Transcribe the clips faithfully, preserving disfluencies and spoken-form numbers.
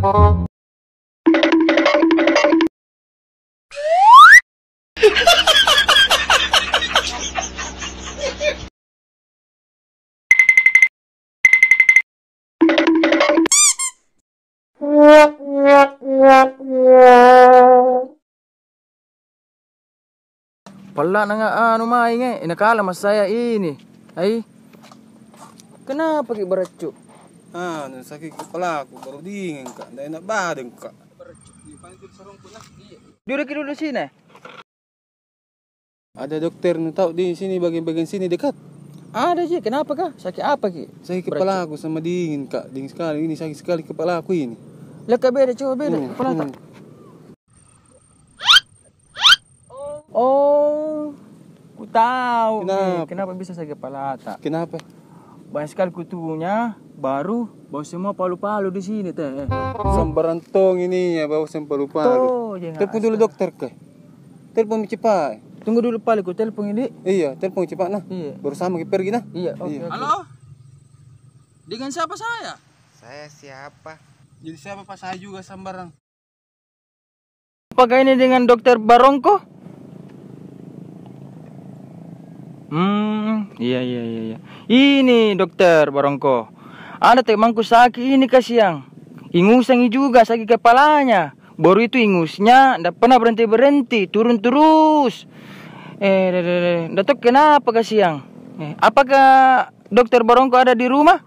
Pala na nga anu main e, ina kala mas saya ini. Ai. Kenapa ki baracu? Anu, sakit kepalaku, baru dingin ka, ndak enak badan ka. Duduk dulu sini. Ada dokter nu tau di sini, bagian-bagian sini dekat? Ada ji, kenapa kah? Sakit apa ki? Sakit kepalaku sama dingin ka, dingin sekali ini, sakit sekali kepalaku ini. Leka beda, coba beda kepala ta. Oh, ku tau. Kenapa? Kenapa bisa sakit kepala ta? Kenapa? Banyak sekali kutunya, baru bau semua palu-palu di sini teh. Sembarang tong ini ya, bau sem palu-palu. Telepon dulu dokter ke? Telepon cepat. Tunggu dulu pale, ku telepon ini. Iya, telepon cepat nah. Iya. Baru sama kita pergi nah. Iya, oke, oke. Halo? Dengan siapa saya? Saya siapa? Jadi siapa, Pak? Saya juga sembarang. Apakah ini dengan dokter Barongko? Hmm, iya, iya, iya, iya. Ini dokter Barongko. Ada temanku sakit ini, kasiang. Ingusan juga sakit kepalanya. Baru itu ingusnya ndak pernah berhenti-berhenti, turun terus. Eh, deh, deh, deh. Ndak tahu kenapa, kasiang. Eh, apakah dokter Barongko ada di rumah?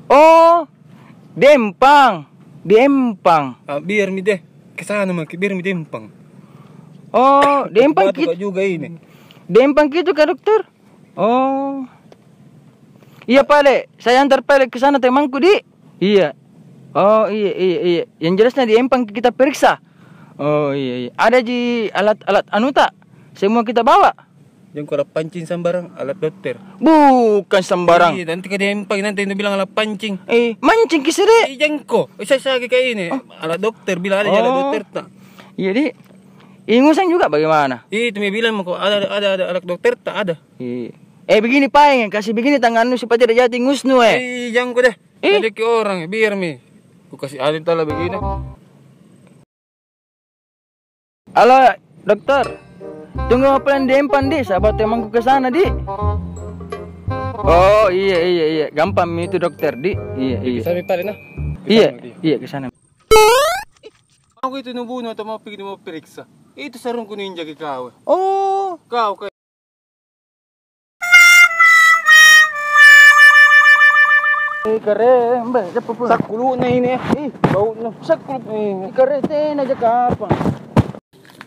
Oh, di empang. Di empang. Ah, biar mi deh. Ke sana maki, biar mi di empang. Oh, di empang kit-, juga ini. Di empang gitu kah, dokter? Oh. Iya, pale. Saya antar pale ke sana temanku, di. Iya. Oh, iya, iya, iya. Yang jelasnya di empang kita periksa. Oh, iya, iya. Ada ji alat-alat anu tak? Semua kita bawa. Jangko alat pancing sambarang, alat dokter. Bukan sambarang. Iya, nanti ka di empang, nanti dia bilang alat pancing. Eh, mancing ki sede. Eh, jangko. Eh, saya sakit kayak ini. Oh. Alat dokter, bilang ada alat dokter tak? Iya, di. Ingusan juga bagaimana? Itu mi bilang mako, ada, ada, ada alat dokter tak? Ada. Iya. Eh, begini, paeng, kasih begini tanganmu supaya tidak jatuh ingusnu, eh. Eh, jangko deh. Eh. Ada ki orang, biar mi. Ku kasih alih tala begini. Halo, dokter. Tunggu apa yang di empang, di? Sahabat temanku ke sana, di. Oh, iya, iya, iya. Gampang mi itu, dokter, di. Iya, iya. Ke sana mi pale nah. Iya, iya, ke sana. Aku itu nubunuh atau mau pergi, mau periksa. Itu sarungku ninja ki kau. Oh. Kau, kau. Eh, kare, mbe, siapa pun? Sakuluna ini, eh. Ih, bau nu. Sakulu. Eh. Kare, tena aja kapang.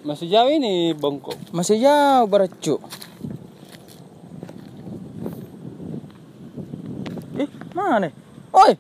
Masih jauh ini, Bongko. Masih jauh, baracu. Ih, mana? Oi,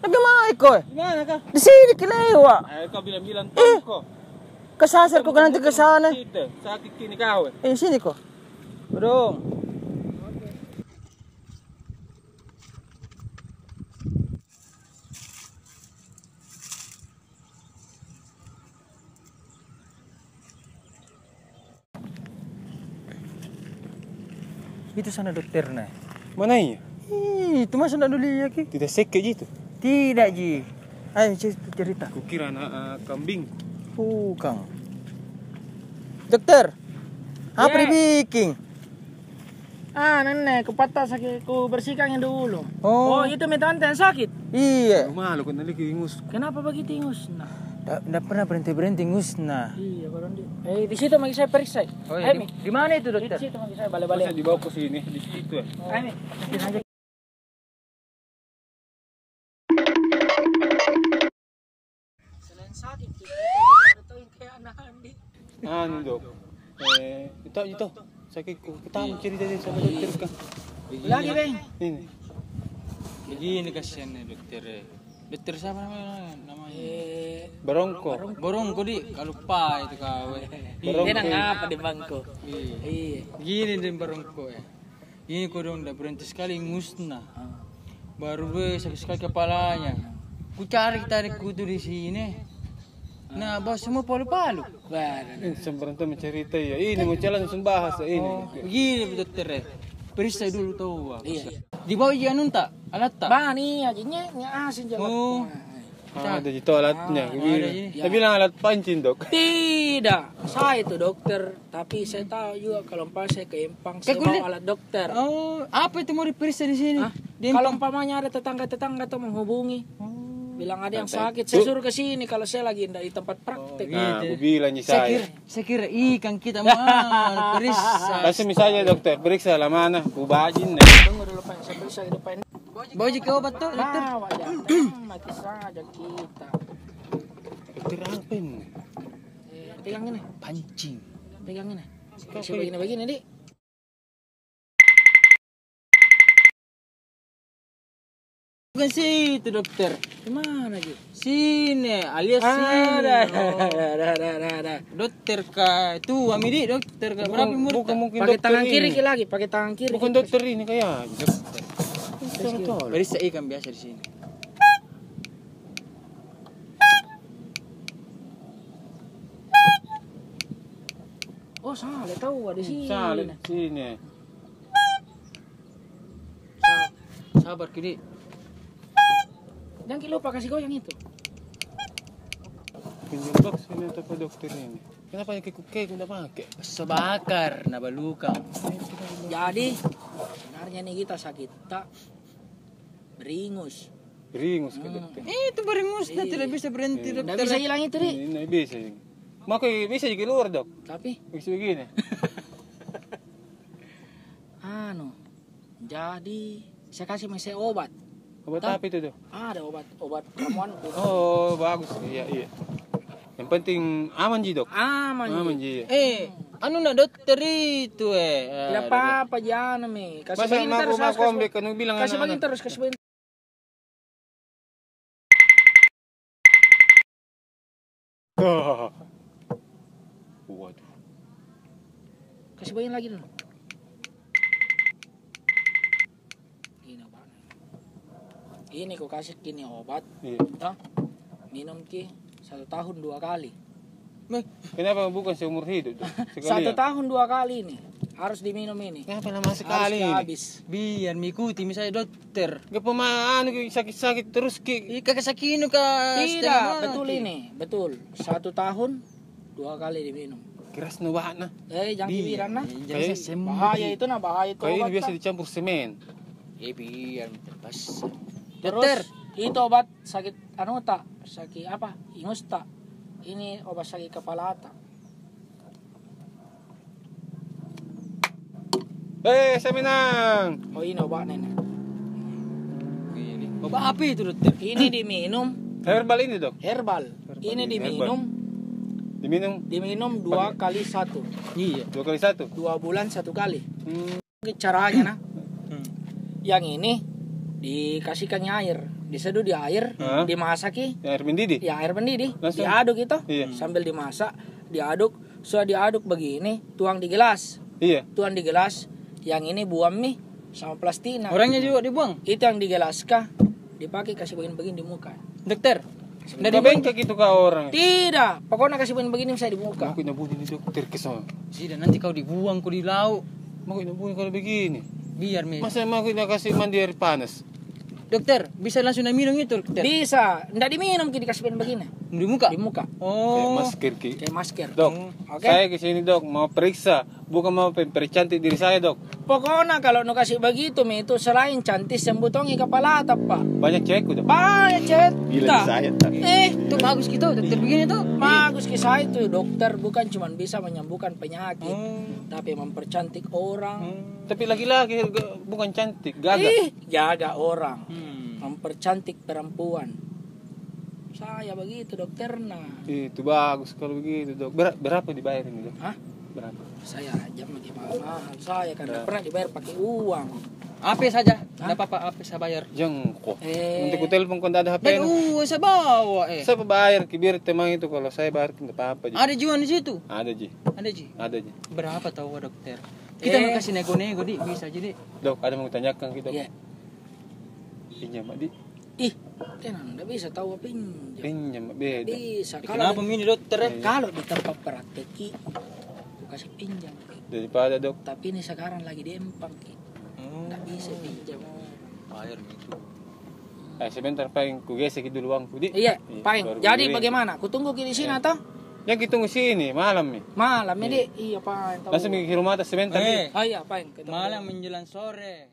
lagi mai ko? Di mana kah? Di sini ki lewat. Eh, kau bilang-bilang tong ko. Kesasar ko, nanti ke sana. Sakit kini kau. Eh, sini ko. Dong. Itu sana dokterna. Mana iya? Ih, itu masa ndak dulu iya ki? Tidak sakit ji itu? Tidak ji. Ayo, cer-, cerita. Kukira anak, eh, kambing. Bukan. Dokter, apa dibikin? Ah, nenek, ku patah sakit, ku bersihkan yang dulu. Oh. Oh, itu mi tante yang sakit? Iya. Malu, kau naliki ingus. Kenapa begitu ingusna? Ndak, ndak pernah berhenti-berhenti ingusna. Iya, barang di, eh, di situ maki saya periksa. Oh, iya, di, di mana itu, dokter? Di situ maki saya, balik-balik. Masa dibawa ke sini, di situ, ya? Ayo, mi. Selain sakit, kita juga ada tahu yang kayak anak Andi. Anu, Dok. Eh, itu, itu. Sakitku. Pertama cerita dia sama dokter, kan. Lagi, Beng. Ini. Begini kasihannya dokter, eh. Dokter siapa namanya? Namanya? Eh, Barongko. Barongko, di. Kalau pa itu kau, eh. Barongko. Enak ngapa di bangko? Iya. Iya. Begini di Barongko, eh. Ini kodong ndak berhenti sekali ngusna. Baru dua sakit sekali kepalanya. Ku cari tadi kutu di sini. Nah, bau semua palu-palu. Ini sembarang tu mencerita ya. Ini mau jalan langsung bahas ya ini. Oh, begini, dokter, eh. Periksa dulu tahu apa. Iya. Dibawa ji anunta, alatta. Bani aja nye, nye asin jalan. Oh. Ada ji toiletnya. Dia bilang alat pancing, Dok. Tidak, saya itu dokter, tapi saya tahu juga kalau umpama saya ke Empang, saya bawa alat dokter. Oh, apa itu mau diperiksa di sini? Kalau umpamanya ada tetangga-tetangga tuh menghubungi, bilang ada yang sakit, saya suruh ke sini kalau saya lagi ndak di tempat praktek. Nah, aku bilang ji saya. Saya kira ikan kita mau periksa. Langsung misalnya dokter, periksa lah mana, ku bajin deh. Tunggu dulu, Pak, saya periksa dulu, Pak. Bawa ji ke obat tuh, dokter. Bawa aja. Mati saja kita. Dokter apa ini? Eh, pegang ini. Pancing. Pegang ini. Bisa begini-begini, Dik. Bukan situ, dokter. Di mana ji? Sini, alias sini. Ada, ada, ada. Dokter kah? Itu, ami di dokter kah? Berapa umur? Bukan, mungkin pakai tangan kiri ki lagi, pakai tangan kiri. Bukan dokter ini kayak. Dokter. Periksa ikan biasa di sini. Oh, salah tahu ada sini. Salah sini. Sa-, sabar ki, Dik. Jangan ki lupa kasih goyang itu. Pinjam box ini atau apa dokter ini? Kenapa yang kekuk-kekuk ndak pakai? Bakso bakar, na baluka. Jadi, sebenarnya nih kita sakit tak beringus. Beringus ke dokter? Eh, itu beringus, nah, tidak bisa berhenti, dokter. Ndak bisa hilang itu, Dik. Ndak bisa. Makanya bisa juga keluar, Dok. Tapi? Bisa begini. Anu, jadi saya kasih masih obat. Obat apa itu, Dok? Ada obat, obat ramuan. Oh, bagus. Iya, iya. Yang penting aman ji, Dok. Aman ji. Eh, anu nak dokter itu, eh. Tidak apa-apa ji, anu mi. Kasih begini terus, kasih begini terus, kasih begini. Waduh. Kasih bayar lagi dulu. Ini obatnya. Ini ku kasih kini obat. Iya. Toh? Minum ki satu tahun dua kali. Kenapa bukan seumur hidup tuh? Satu tahun dua kali ini. Harus diminum ini. Kenapa lama sekali ini? Harus habis. Biar mengikuti misalnya dokter. Gak pernah anu ki sakit-sakit terus ki. Ih, kakak sakit nu kah? Tidak, betul ini. Betul. Satu tahun dua kali diminum. Keras nu bahan nah. Eh, jangan dibilang nah. Bahaya itu nah, bahaya itu obat. Kayak ini biasa dicampur semen. Eh, biar terpaksa. Terus itu obat sakit anu tak, sakit apa, ingus tak, ini obat sakit kepala tak. Eh, Saminang. Oh, ini obatnya ini. Obat apa itu, dokter? Ini diminum. Herbal ini, Dok? Herbal. Ini diminum. Diminum? Diminum dua kali satu. Iya. Dua kali satu? Dua bulan satu kali. Caranya nah. Yang ini dikasihkan air, diseduh di air, dimasaki. Air mendidih? Ya, air mendidih. Diaduk itu, sambil dimasak, diaduk. Sudah diaduk begini, tuang di gelas. Iya. Tuang di gelas, yang ini buang mi sama plastiknya. Orangnya juga dibuang? Itu yang di gelas kah, dipakai kasih begini-begini di muka. Dokter, ndak dibuang gitu kah orang? Tidak, pokoknya kasih begini-begini misalnya di muka. Aku ndak bunyi ini, dokter, kesal. Sudah, nanti kau dibuang, kau di laut. Mau kau ndak bunyi kalau begini. Biar mi. Masa mau kau ndak kasih mandi air panas? Dokter, bisa langsung na minum itu, dokter? Bisa, ndak diminum ki, dikasih begini. Di muka? Di muka. Oh. Kayak masker ki. Kayak masker. Dok, saya ke sini, Dok, mau periksa. Bukan mau pe-, percantik diri saya, Dok. Pokoknya kalau nu kasih begitu mi itu, selain cantik, sembutongi kepala tak, Pak. Banyak cewekku, Dok. Banyak cewek. Gila, saya tak. Eh, itu bagus gitu, dokter begini tuh. Bagus ki saya itu, dokter bukan cuma bisa menyembuhkan penyakit, tapi mempercantik orang. Tapi laki-laki bukan cantik, gagah. Ih, gagah orang. Mempercantik perempuan. Saya begitu dokterna. Itu bagus kalau begitu, Dok. Ber-, berapa dibayar ini, Dok? Hah? Berapa? Saya jam lagi mahal-mahal. Saya kan ndak pernah dibayar pakai uang. Apa saja? Hah? Ndak apa-apa, apa saya bayar. Jengko. Eh. Nanti ku telepon kau, ndak ada H P. Ndak ada uang saya bawa, eh. Siapa bayar ki, biar teman itu, kalau saya bayar ndak apa-apa ji. Ada juga di situ? Ada ji. Ada ji? Ada ji. Berapa tahu, dokter? Kita mau kasih nego-nego, Dik, bisa ji, Dik. Dok, ada mau tanyakan kita. Iya. Pinjam, Dik. Ih, tenang, ndak bisa tahu pinjam. Pinjam, beda. Bisa. Kenapa mi ini, dokter, eh? Kalau di tempat praktek ki, ku kasih pinjam ki. Daripada, Dok. Tapi ini sekarang lagi di Empang ki. Ndak bisa pinjam. Bayar itu. Eh, sebentar, paeng ku gesek dulu uangku, Dik. Iya, paeng. Jadi bagaimana? Ku tunggu ki di sini atau? Jangan ki tunggu sini, malam mi. Malam mi, Dik. Iya, paeng. Langsung ki rumah atas sebentar, Dik. Oh, iya, paeng. Malam menjelang sore.